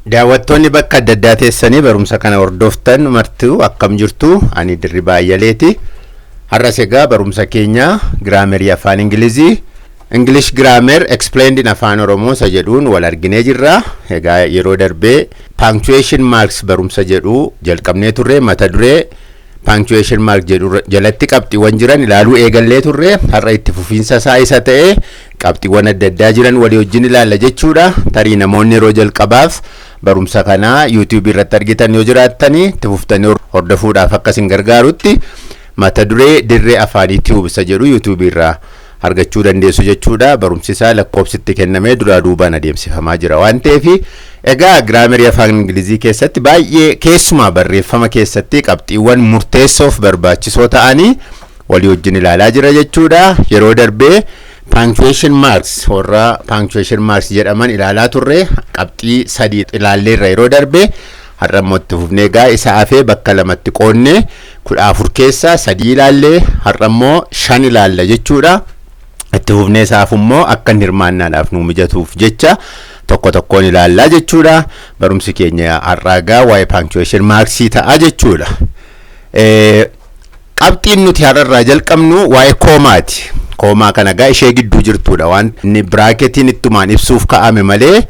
Daawwattoonni bakka adda addaa teessanii barumsa kana hordoftan martuu akkam jirtu? Ani Dirribaa Ayyaleeti. Har'as egaa barumsa keenya grammarii afaan Ingilizii, English Grammar Explained in Afaan Oromoo isa jedhuun wal arginee jirra. Egaa yeroo darbee punctuation marks barumsa jedhu jalqabnee turre. Mata duree punctuation mark jedhu jalatti qabxiiwwan jiran ilaaluu eegallee turre. Har'a itti fufiinsa isaa isa ta'e qabxiiwwan adda addaa jiran walii wajjin ilaalla jechuudha. Tarii namoonni yeroo jalqabaaf barumsa kanaa YouTube irratti argitan yoo jiraattanii, itti fuftanii hordofuudhaaf akkasin gargaarutti mata duree Dirree Afaanii Tube isa jedhu YouTube irraa argachuu dandeessu jechuudha. Barumsi isaa lakkoofsitti kennamee duraa duubaan adeemsifamaa jira waan ta'eef, egaa grammarii afaan Ingilizii keessatti baay'ee keessumaa barreeffama keessatti qabxiiwwan murteessoof barbaachisoo ta'anii walii wajjin ilaalaa jira jechuudha. Yeroo darbee punctuation marks, warra punctuation marks jedhaman ilaalaa turre. Qabxii sadii ilaalleerra yeroo darbee. Har'a immoo itti fufnee egaa isa hafee bakka lamatti qoonnee 14 keessaa sadii ilaallee, har'a immoo shan ilaalla jechuudha. Itti fufnee isaaf immoo akka inni hirmaannaadhaaf nu mijatuuf jecha tokko tokkoon ilaallaa jechuudha. Barumsi keenya har'aa egaa waa'ee punctuation marksii ta'a jechuudha. Qabxiin nuti har'arraa jalqabnu waa'ee commaati. Comma kana egaa ishee gidduu jirtudha. Waan inni bracketiin ittumaan ibsuuf ka'ame malee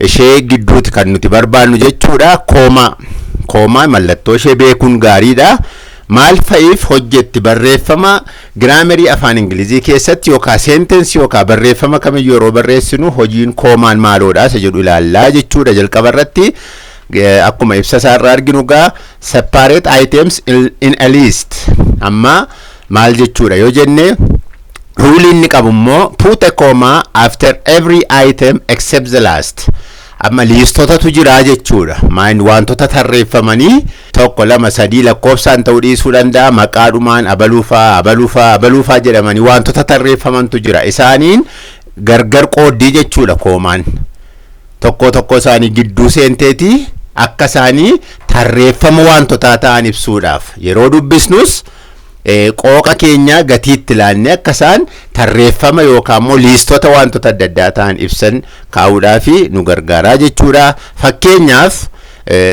ishee gidduuti kan nuti barbaannu jechuudha. Comma. Comma mallattoo ishee beekuun gaariidha. Maal fa'iif hojjetti? Barreeffama grammarii afaan Ingilizii keessatti yookaan sentenceii yookaan barreeffama kamiyyuu yeroo barreessinu hojiin commaan maaloodha isa jedhu ilaallaa jechuudha jalqaba irratti. Akkuma ibsa isaarraa arginu gaa, separate items in a list. Amma maal jechuudha yoo jenne, ruleii inni qabu immoo put a comma after every item except the last. Amma listotatu jira jechuudha. Maan wantoota tarreeffamanii tokko, lama, sadii lakkoofsaan ta'uu dhiisuu danda'a, maqaadhumaan abaluufaa, abaluufaa, abaluufaa jedhamanii wantoota tarreeffamantu jira. Isaaniin gargar qooddii jechuudha commaan. Tokko tokko isaanii gidduu seenteetii akka isaanii tarreeffama wantotaa ta'an ibsuudhaaf, yeroo dubbisnus qooqa keenya gatiitti ilaannee akka isaan tarreeffama yookaan immoo listota wantoota adda addaa ta'an ibsan kaa'uudhaaf nu gargaaraa jechuudha. Fakkeenyaaf,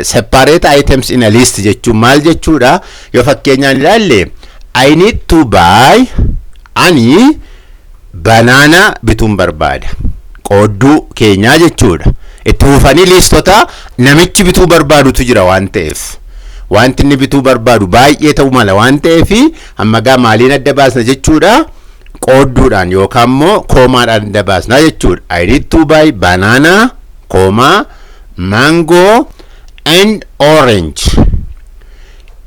separate items in a list jechuun maal jechuudha yoo fakkeenyaan ilaalle, I need to buy, ani banana bituun barbaada. Qoodduu keenyaa jechuudha. Itti fufanii listota namichi bituu barbaadutu jira waan ta'eef. Wanti inni bituu barbaadu baay'ee ta'uu mala waan ta'eef, amma gaa maaliin adda baasna jechuudha? Qoodduudhaan yookaan immoo commaadhaan adda baasna jechuudha. I need to buy banana, comma, mango and orange.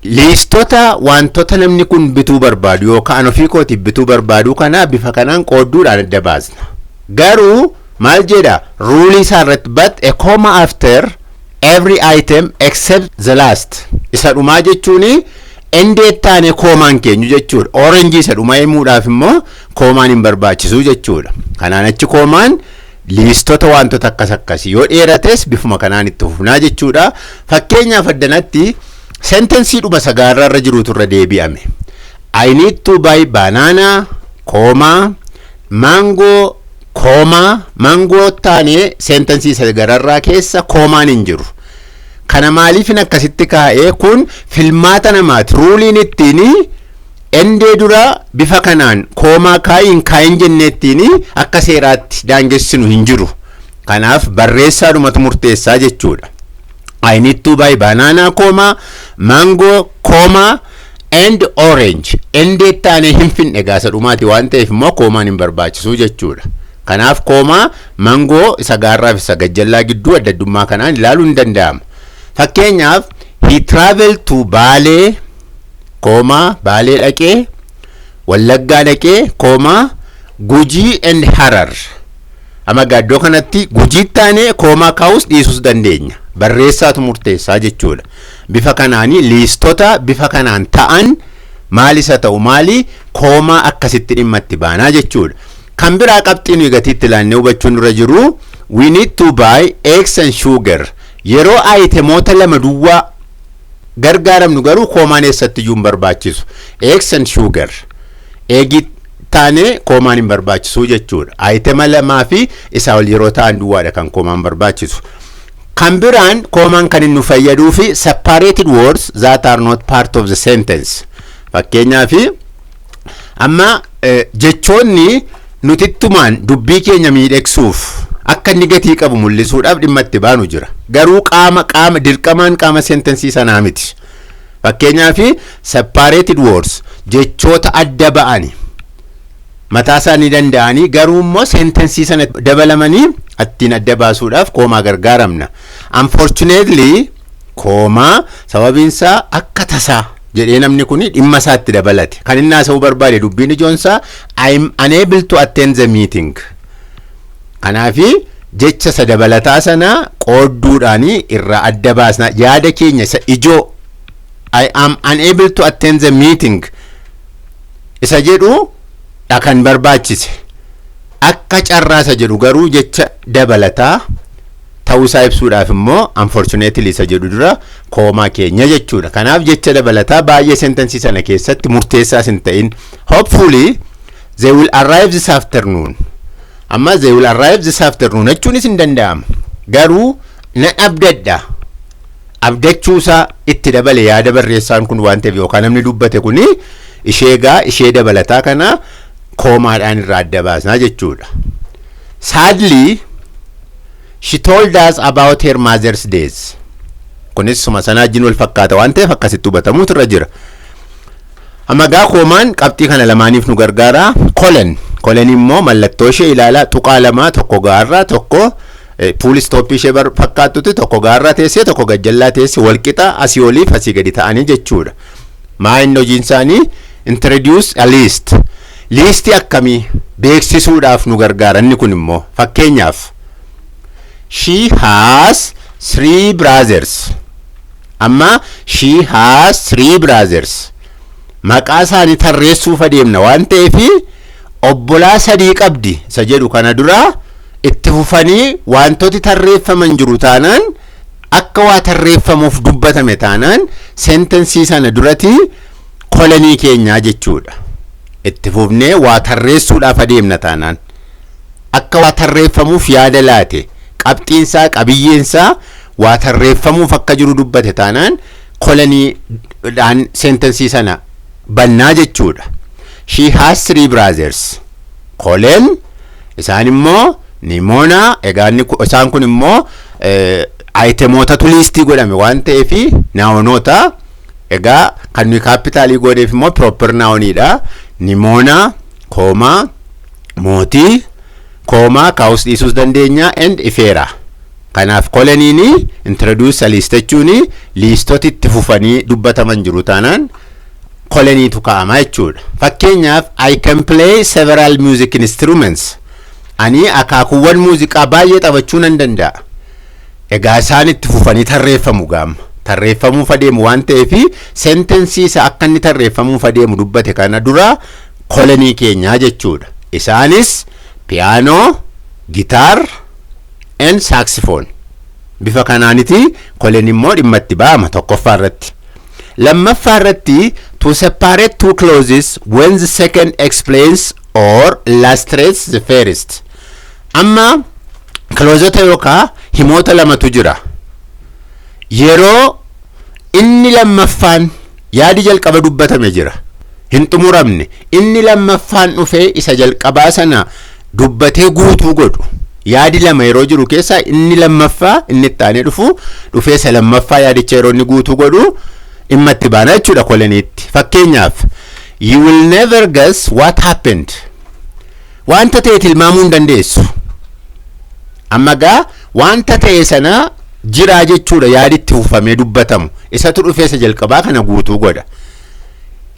Listota wantoota namni kun bituu barbaadu yookaan ofii kootiif bituu barbaadu kana bifa kanaan qoodduudhaan adda baasna. Garuu maal jedha ruleii isaa irratti? But a comma after every item except the last. Isa dhumaa jechuun and taane commaan keenyu jechuudha. Orangeii isa dhumaa himuudhaaf immoo commaan hin barbaachisu jechuudha. Kanaan achi commaan listota wantoota akkas akkasii yoo dheerates bifuma kanaan itti fufnaa jechuudha. Fakkeenyaaf, addanatti sentenceii dhuma sagaarraa irra jirutu irra deebi'ame. I need to buy banana, comma, mango, comma, mango taane sentenceii sagararraa keessa commaan hin jiru. Kana maaliifin akkasitti kaa'ee? Kun filmaata namaati. Ruleiin ittiin and dura bifa kanaan comma kaa'iin kaa'iin jenneettiin akka seeraatti daangessinu hin jiru. Kanaaf barreessaadhumatu murteessaa jechuudha. I need to buy banana, comma, mango, comma, and orange. And taanee hin finne gaasa dhumaati waan ta'eef immoo commaan hin barbaachisu jechuudha. Kanaaf comma mango isa gaarraa fi isa gajjallaa gidduu adda addummaa kanaan ilaaluun hin danda'ama. Fakkeenyaaf, he traveled to Baalee, comma, Baalee dhaqee, Wallaggaa dhaqee, comma, Gujii and Harar. Amma iddoo kanatti Gujii taanee comma kaa'us dhiisuus dandeenya. Barreessaatu murteessaa jechuudha. Bifa kanaanii listota bifa kanaan ta'an maal isa ta'u maali, comma akkasitti dhimma itti baanaa jechuudha. Kan biraa qabxii nuyi gatiitti ilaannee hubachuun dura jiru, we need to buy eggs and sugar. Yeroo itemoota lama duwwaa gargaaramnu garuu commaan eessatti iyyuu hin barbaachisu. Eggs and sugar. Eggii Taanee commaan hin barbaachisuu jechuudha. Itema lamaa fi isaa ol yeroo ta'an duwwaadha kan commaan barbaachisu. Kan biraan commaan kan inni nu fayyaduu fi separated words that are not part of the sentence. Fakkeenyaaf, amma jechoonni nutittumaan dubbii keenya miidhagsuuf, akka inni gatii qabu mul'isuudhaaf dhimma itti baanu jira. Garuu qaama dirqamaan qaama sentensii sanaa miti. Fakkeenyaaf, separated words, jechoota adda ba'ani, mataa isaanii danda'anii garuu immoo sentensii sana dabalamanii ittiin adda baasuudhaaf comma gargaaramna. Unfortunately, comma, sababiinsaa akka tasaa jedhee namni kun dhimma isaatti dabalate. Kan inni haasa'uu barbaade, dubbiin ijoonsaa "I am unable to attend the meeting". Kanaafi jecha isa dabalataa sana qoodduudhaan irraa adda baasna. Yaada keenya isa ijoo "I am unable to attend the meeting" isa jedhu dha kan barbaachise. Akka carraa isa jedhu garuu jecha dabalataa ta'uusaa ibsuudhaaf immoo "unfortunately" isa jedhu dura comma keenya jechuudha. Kanaaf jecha dabalataa baay'ee sentensii sana keessatti murteessaas hin ta'in. "Hopefully they will arrive this afternoon." Amma "they will arrive this afternoon" jechuunis hin danda'ama. Garuu nan abdadha. Abdachuusaa itti dabale yaada barreessaan kun waan ta'eef, yookaan namni dubbate kuni ishee gaa ishee dabalataa kana commaadhaan irraa adda baasnaa jechuudha. "Sadly, she told us about her mother's death." Kunis suma sanaa wajjin wal fakkaata waan ta'eef akkasitti hubatamuutu irra jira. Amma gaa commaan qabxii kana lamaaniif nu gargaara. Colon. Colon immoo mallattoo ishee ilaalaa: tuqaa lamaa, tokko gaarraa, tokko full stopii ishee fakkaattutti, tokko gaarraa teessee, tokko gajjallaa teessee, walqixa asii oliif asii gadi ta'anii jechuudha. Maa inni hojiin isaanii? Introduce a list. Liistii akkamii beeksisuudhaaf nu gargaara inni kun immoo? Fakkeenyaaf, "She has three brothers." Amma "she has three brothers". Maqaa isaanii tarreessuuf adeemna waan ta'eef, obbolaa sadii qabdi isa jedhu kana dura itti fufanii wantooti tarreeffaman jiru taanaan, akka waa tarreeffamuuf dubbatame taanaan, sentensii sana duratti colonii keenyaa jechuudha. Itti fufnee waa tarreessuudhaaf adeemna taanaan, akka waa tarreeffamuuf yaada laate, qabxiinsaa qabiyyeensaa waa tarreeffamuuf akka jiru dubbate taanaan, coloniidhaan sentensii sana bannaa jechuudha. "She has three brothers." Colon, isaan immoo Nimoonaa. Egaa isaan kun immoo itemootatu listii godhame waan ta'eef nounoota. Egaa kan nuyi capitalii godheef immoo proper nouniidha. Nimoonaa, comma, Mootii, comma kaa'us dhiisuus dandeenya, and Ifeera. Kanaaf coloniini introduce a list jechuun liistoti itti fufanii dubbataman jiru taanaan coloniitu kaa'ama jechuudha. Fakkeenyaaf, "I can play several music instruments." Ani akaakuuwwan muuziqaa baay'ee taphachuu nan danda'a. Egaa isaan itti fufanii tarreeffamu gaama. Tarreeffamuuf adeemu waan ta'eef, sentensii isa akka inni tarreeffamuuf adeemu dubbate kana dura colonii keenyaa jechuudha. Isaanis piano, guitar and saxophone. Bifa kanaaniti colon immoo dhimma itti ba'ama tokkoffaa irratti. Lammaffaa irratti, to separate two clauses when the second explains or illustrates the first. Amma clauseota yookaan himoota lamatu jira. Yeroo inni lammaffaan, yaadi jalqaba dubbatame jira. Hin xumuramne. Inni lammaffaan dhufee isa jalqabaa sana dubbatee guutuu godhu. Yaadi lama yeroo jiru keessaa inni lammaffaa, inni itti aanee dhufu, dhufee isa lammaffaa yaadicha yeroo inni guutuu godhu dhimma itti baana jechuudha coloniitti. Fakkeenyaaf, "You will never guess what happened." Wanta ta'e tilmaamuu hin dandeessu. Amma gaa wanta ta'e sana jiraa jechuudha, yaadi itti fufamee dubbatamu. Isatu dhufee isa jalqabaa kana guutuu godha.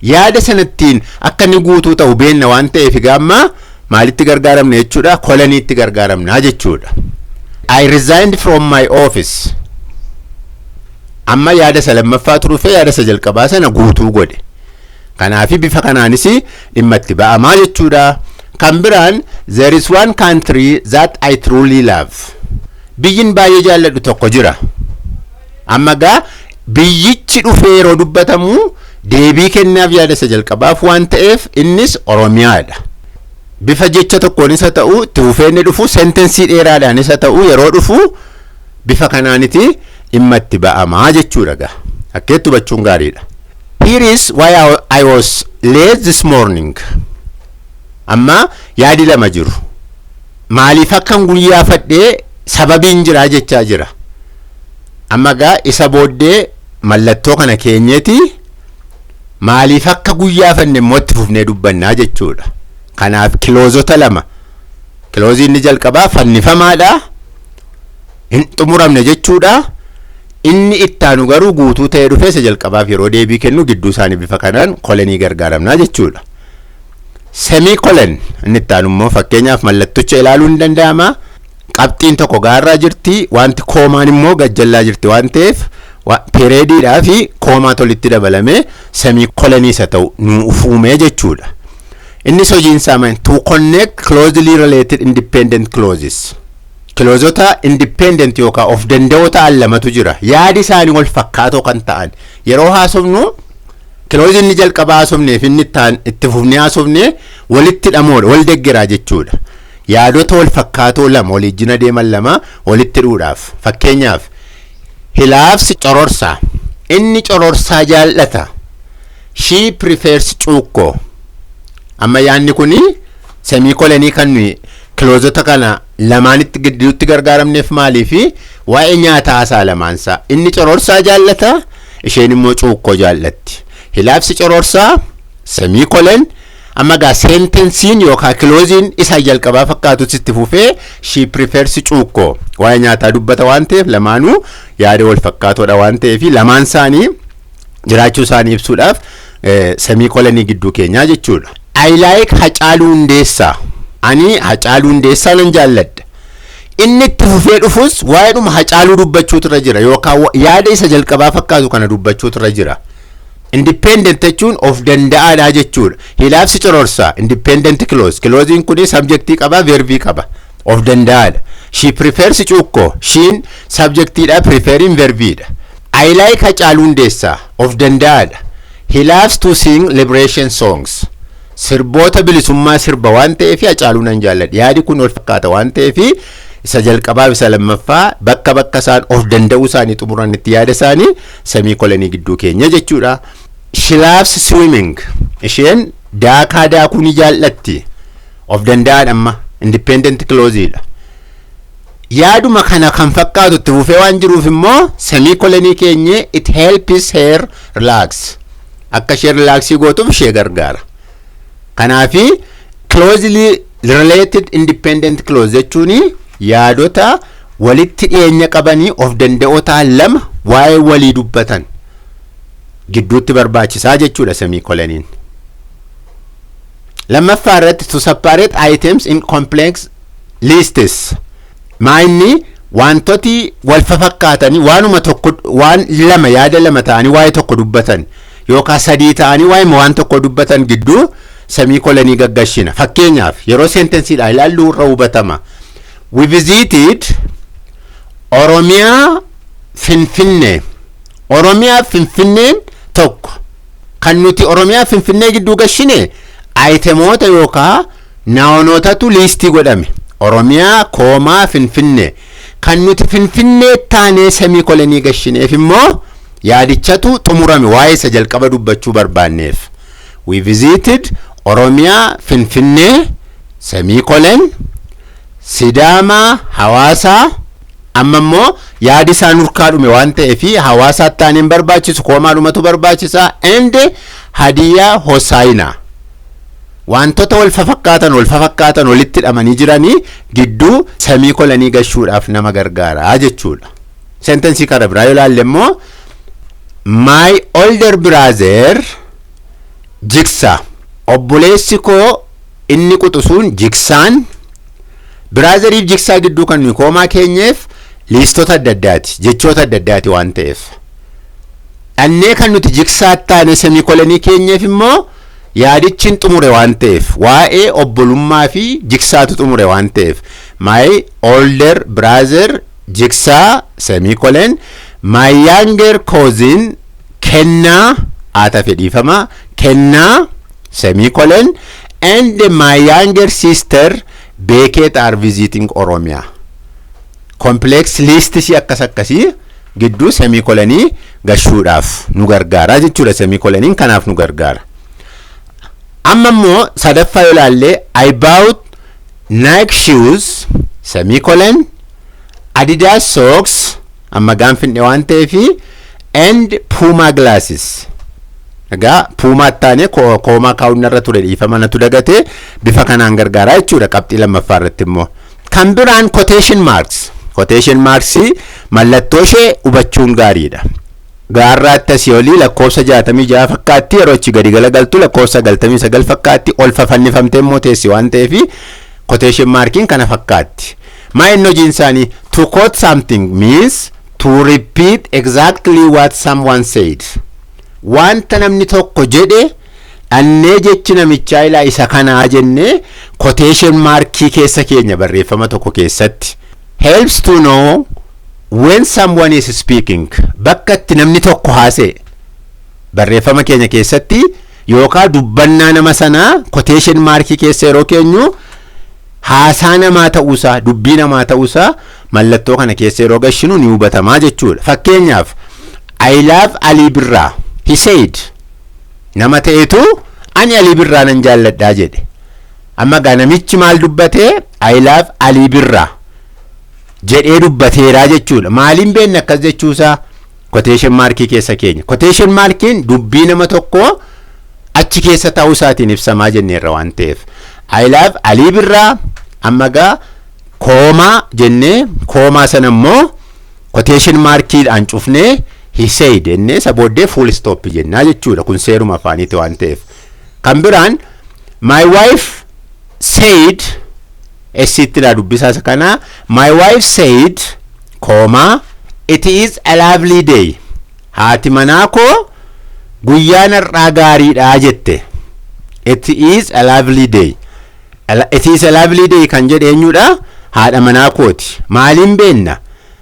Yaada sanattiin akka inni guutuu ta'u beenna waan ta'eef, egaa amma maalitti gargaaramna jechuudha? Coloniitti gargaaramna jechuudha. "I resigned from my office." Amma yaada isa lammaffaatu dhufee yaada isa jalqabaa sana guutuu godhe. Kanaafi bifa kanaanis dhimma itti ba'amaa jechuudha. Kan biraan, "There is one country that I truly love." Biyyin baay'ee jaalladhu tokko jira. Amma gaa biyyichi dhufee yeroo dubbatamu deebii kennaaf yaada isa jalqabaaf waan ta'eef, innis Oromiyaadha. Bifa jecha tokkoon isa ta'u, itti fufee inni dhufu sentence dheeraadhaan isa ta'u, yeroo dhufu bifa kanaaniti dhimma itti ba'amaa jechuudha gaa. Akkeetti hubachuun gaariidha. Here is why I was late this morning. Amma yaadi lama jiru. Maaliif akkan guyyaafadhee sababiin jiraa jechaa jira. Amma gaa isa booddee mallattoo kana keenyeeti maaliif akka guyyaafanne immoo itti fufnee dubbannaa jechuudha. Kanaaf clauseota lama. Clause inni jalqabaa fannifamaadha. Hin xumuramne jechuudha. Inni ittaanu garuu guutuu ta'ee dhufee isa jalqabaaf yeroo deebii kennu gidduu isaanii bifa kanaan colonii gargaaramnaa jechuudha. Semicolon inni ittaanu immoo fakkeenyaaf mallatticha ilaaluun ni danda'ama. Qabxiin tokko gaarraa jirti, wanti commaan immoo gajjallaa jirti waan ta'eef periodiidhaa fi commaa tolitti dabalamee semicolonii isa ta'u nu uumee jechuudha. Innis hojiin isaa maal? To connect closely related independent clauses. Clauseota independent yookaan of danda'oo ta'an lamatu jira. Yaadi isaanii wal fakkaatoo kan ta'an. Yeroo haasofnu clause inni jalqabaa haasofnee fi inni itti fufnee haasofnee walitti hidhamoodha, wal deeggaraa jechuudha. Yaadota wal fakkaatoo lama waliijjina deeman lama walitti hidhuudhaaf. Fakkeenyaaf, he loves cororsaa. Inni cororsaa jaallata. She prefers cuukkoo. Amma yaadni kuni semicolonii kan nuyi clauseota kana lamaanitti gidduutti gargaaramneef maaliifi waa'ee nyaataa haasaa lamaansaa. Inni cororsaa jaallata, isheen immoo cuukkoo jaallatti. He loves cororsaa, semicolon. Amma gaa sentenceiin yookaan clauseiin isa jalqabaa fakkaatu sitti fufee she prefers cuukkoo waa'ee nyaataa dubbata waan ta'eef, lamaanuu yaada wal fakkaatoodha waan ta'eef, lamaan isaanii jiraachuu isaanii ibsuudhaaf semicolonii gidduu keenyaa jechuudha. I like Hacaaluu Hundeessaa. Ani Hacaaluu Hundeessaa nan jaalladha. Inni itti fufee dhufus waa'eedhuma Hacaaluu dubbachuutu irra jira yookaan yaada isa jalqabaa fakkaatu kana dubbachuutu irra jira. Independent jechuun of danda'aadha jechuudha. He loves cororsaa, independent clause. Clauseiin kun subjectii qaba, verbii qaba. Of danda'aadha. She prefers cuukkoo. Sheen subjectiidha, preferiin verbiidha. I like Hacaaluu Hundeessaa, of danda'aadha. He loves to sing liberation songs. Sirboota bilisummaa sirba waan ta'eef Hacaaluu nan jaalladha. Yaadi kun wal fakkaata waan ta'eef isa jalqabaaf isa lammaffaa bakka bakka isaan of danda'uu isaanii xumuranitti yaada isaanii semicolonii gidduu keenya jechuudha. She loves swimming. Isheen daakaa daakuu ni jaallatti. Of danda'aadha amma, independent clauseidha. Yaaduma kana kan fakkaatu itti fufee waan jiruuf immoo semicolonii keenye, it helps her relax. Akka ishee relaxii gootuuf ishee gargaara. Kanaafi closely related independent clause jechuun yaadota walitti dhiyeenya qabanii of danda'oo ta'an lama waa'ee walii dubbatan gidduutti barbaachisaa jechuudha semicoloniin. Lammaffaa irratti, to separate items in complex lists. Maa inni wantoti wal fafakkaatanii waanuma tokko, waan lama, yaada lama ta'anii waa'ee tokko dubbatan yookaan sadii ta'anii waa'ee waan tokko dubbatan gidduu semicolonii gaggashina. Fakkeenyaaf, yeroo sentenceiidhaan ilaallu irra hubatama. We visited Oromiyaa Finfinnee. Oromiyaa Finfinneen tokko. Kan nuti Oromiyaa Finfinnee gidduu gashine itemoota yookaan nounootatu listii godhame. Oromiyaa comma Finfinnee. Kan nuti Finfinnee taanee semicolonii gashineef immoo yaadichatu xumurame waa'ee isa jalqaba dubbachuu barbaanneef. We visited Oromiyaa Finfinnee, semicolon, Sidaamaa Hawaasaa. Amma immoo yaadi isaan urkaa dhume waan ta'eef hawaasaatti taaneen barbaachisu, commaa dhumatu barbaachisa, and Hadiyyaa Hosaayinaa. Wantoota wal fafakkaatan wal fafakkaatan walitti hidhamanii jiranii gidduu semicolonii gashuudhaaf nama gargaara jechuudha. Sentence kana biraa yoo ilaalle immoo, my older brother Jigsaa, obboleessi koo inni quxisuun Jigsaan. Brotheriif Jigsaa gidduu kan nuyi commaa keenyeef listota adda addaati, jechoota adda addaati waan ta'eef. Dhannee kan nuti Jigsaa taane semicolonii keenyeef immoo yaadichi hin xumure waan ta'eef, waa'ee obbolummaa fi Jigsaatu xumure waan ta'eef, my older brother Jigsaa, semicolon, my younger cousin Kennaa, haata fedhiifama, Kennaa, semicolon, and my younger sister Beeket are visiting Oromia. Complex list si akkas akkasii gidduu semicolonii gashuudhaaf nu gargaara jechuudha. Semicoloniin kanaaf nu gargaara. Amma immoo sadaffaa yoo ilaalle, I bought Nike shoes semicolon Adidas socks, amma gaanfinne waan ta'eefi, and Puma glasses. Egaa Puma taane comma kaa'uun irra ture, dhiifama, natu dagate. Bifa kanaan gargaara jechuudha qabxii lammaffaa irratti immoo. Kan biraan quotation marks. Quotation marks mallattoo ishee hubachuun gaariidha. Gaarraatti asii olii lakkoofsa 66 fakkaatti, yeroo achi gadi galagaltu lakkoofsa 99 fakkaatti, ol fafannifamtee immoo teessi waan ta'eef quotation markiin kana fakkaatti. Maa inni hojiin isaanii? To quote something means to repeat exactly what someone said. Wanta namni tokko jedhe dhannee jechi namichaa ilaa isa kanaa jennee quotation markii keessa keenya barreeffama tokko keessatti. Helps to know when someone is speaking. Bakka itti namni tokko haasa'e barreeffama keenya keessatti yookaan dubbannaa nama sanaa quotation markii keessa yeroo keenyu, haasaa namaa ta'uusaa, dubbii namaa ta'uusaa mallattoo kana keessa yeroo gashinu ni hubatamaa jechuudha. Fakkeenyaaf, "I love Ali Birraa," he said. Nama ta'etu ani Alii Birraa nan jaalladhaa jedhe. Amma gaa namichi maal dubbatee? "I love Ali Birraa" jedhee dubbateeraa jechuudha. Maaliin beekna akkas jechuusaa? Quotation markii keessa keenya. Quotation markiin dubbii nama tokkoo achi keessa ta'uu isaatiin ibsamaa jenneerra waan ta'eef. "I love Alii Birraa", amma gaa comma jennee, comma sana immoo quotation markiidhaan cufnee, "he said" jennee, isa booddee full stop jennaa jechuudha. Kun seeruma afaaniiti waan ta'eef. Kan biraan, "My wife said", essitti dha dubbisaa isa kanaa, "My wife said comma it is a lovely day." Haati manaa koo guyyaan har'aa gaariidha jette. "It is a lovely day." "It is a lovely day" kan jedhe eenyudha? Haadha manaa kooti. Maaliin beenna?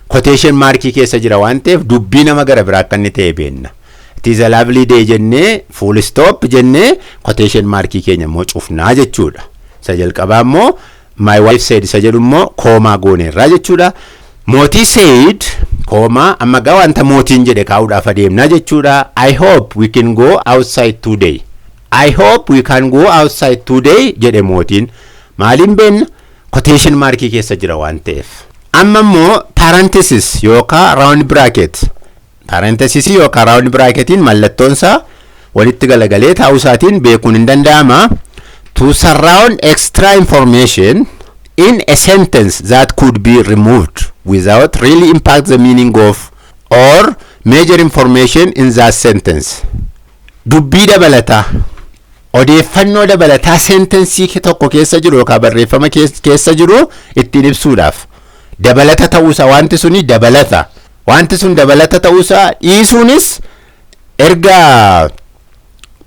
Quotation markii keessa jira waan ta'eef dubbii nama gara biraa akka inni ta'e beenna. "It is a lovely day" jennee, full stop jennee, quotation markii keenya immoo cufnaa jechuudha. Isa jalqabaa immoo "my wife said" isa jedhu immoo comma gooneerraa jechuudha. "Mootii said" comma, amma gaa wanta mootiin jedhe kaa'uudhaaf adeemnaa jechuudha. "I hope we can go outside today." "I hope we can go outside today" jedhe mootiin. Maaliin beenna? Quotation markii keessa jira waan ta'eef. Amma immoo parenthesis yookaan round bracket. Parenthesis yookaan round bracketiin mallattoon isaa walitti galagalee taa'uu isaatiin beekuun hin danda'ama. To surround extra information in a sentence that could be removed without really impact the meaning of or major information in that sentence. Dubbii dabalataa, odeeffannoo dabalataa sentencii tokko keessa jiru yookaan barreeffama keessa jiru ittiin ibsuudhaaf dabalata ta'uusaa, wanti suni dabalata, wanti sun dabalata ta'uusaa dhiisuunis erga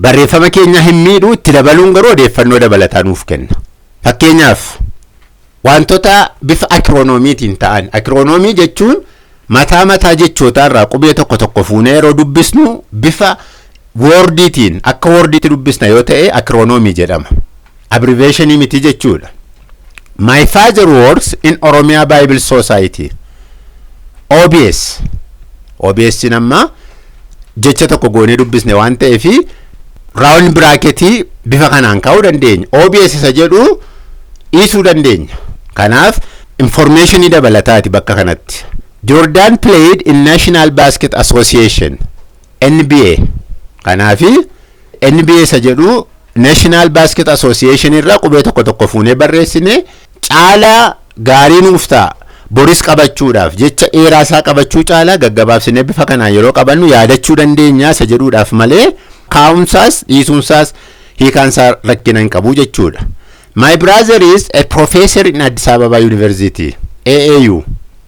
barreeffama keenya hin miidhu, itti dabaluun garuu odeeffannoo dabalataa nuuf kenna. Fakkeenyaaf, wantoota bifa acronymiitiin ta'an. Acronym jechuun mataa mataa jechootaa irraa qubee tokko tokko fuunee yeroo dubbisnu, bifa wordiitiin akka wordiitti dubbisna yoo ta'e acronym jedhama. Abbreviationii miti jechuudha. My father works in Oromia Bible Society. OBS. OBS amma jecha tokko goonee dubbisne waan ta'eef round bracketii bifa kanaan kaa'uu dandeenya. OBS isa jedhu dhiisuu dandeenya. Kanaaf informationii dabalataati bakka kanatti. Jordan played in National Basket Association, NBA. Kanaafi NBA isa jedhu National Basket Association irraa qubee tokko tokko fuunee barreessine caalaa gaarii nuuf ta'a. Boris qabachuudhaaf jecha dheeraa isaa qabachuu caalaa gaggabaabsinee bifa kanaan yeroo qabannu yaadachuu dandeenya isa jedhuudhaaf malee kaa'umsaas dhiisuunsaas hiikaansaa rakkina hin qabu jechuudha. My brother is a professor in Addis Ababa University, AAU.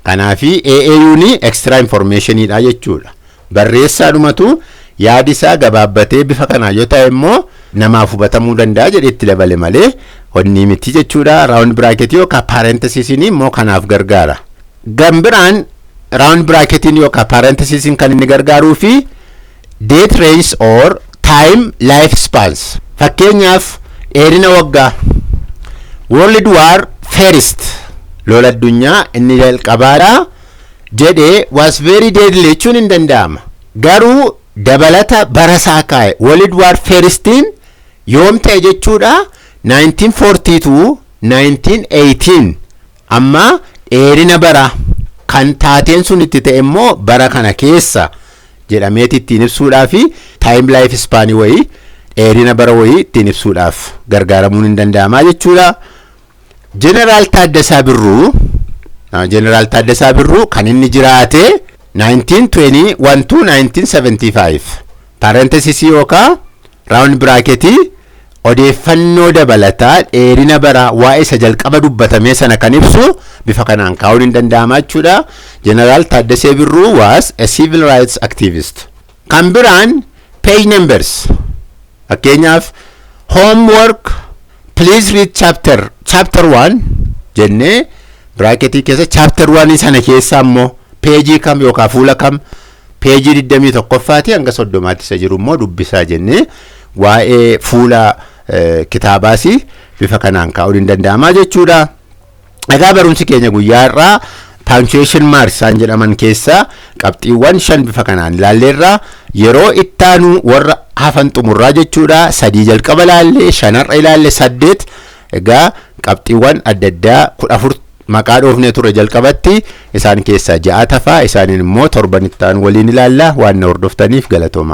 Kanaafi AAU ni extra informationidha jechuudha. Barreessaadhumatu yaadi isaa gabaabbatee bifa kanaan yoo ta'e immoo namaaf hubatamuu danda'a jedhee itti dabale malee honni miti jechuudha. Round bracketii yookaan parenthesisiin immoo kanaaf gargaara. Gambiraan round bracketiin yookaan parenthesisiin kan inni gargaaruu fi date range or time life spans. Fakkeenyaaf, Dheerina waggaa. World War First, lola addunyaa inni jalqabaadha jedhee, was very deadly jechuun hin danda'ama. Garuu dabalata bara isaa kaa'e. World War Firstiin yoom ta'e jechuudha? 1942 1918. Amma dheerina bara kan taateen sun itti ta'e immoo bara kana keessa jedhameeti ittiin ibsuudhaaf, time life span wayii, dheerina bara wayii ittiin ibsuudhaaf gargaaramuun hin danda'amaa jechuudha. Jeneraal Taaddasaa Birruu kan inni jiraate 1921 to 1975. Parenthesis yookaan round bracketii odeeffannoo dabalataa dheerina bara waa'ee isa jalqaba dubbatamee sana kan ibsu bifa kanaan kaa'uun hin danda'ama jechuudha. Jeneraal Taaddasee Birruu was a civil rights activist. Kan biraan page numbers. Fakkeenyaaf, "Homework, please read chapter 1" jennee bracketii keessa chapter 1 sana keessa immoo peejii kam yookaan fuula kam, peejii 21ffaati hanga 30tti isa jiru immoo dubbisaa jennee waa'ee fuula kitaabaas bifa kanaan kaa'uun hin danda'amaa jechuudha. Egaa barumsi keenya guyyaa irraa punctuation marks isaan jedhaman keessaa qabxiiwwan shan bifa kanaan ilaalleerra. Yeroo ittaanu warra hafan xumurraa jechuudha. Sadii jalqaba ilaalle, shanarra ilaalle, saddeet. Egaa qabxiiwwan adda addaa 14 maqaa dhoofnee ture jalqabatti. Isaan keessaa ja'a tafaa, isaaniin immoo torban ittaanu waliin ilaalla. Waan na hordoftaniif galatooma.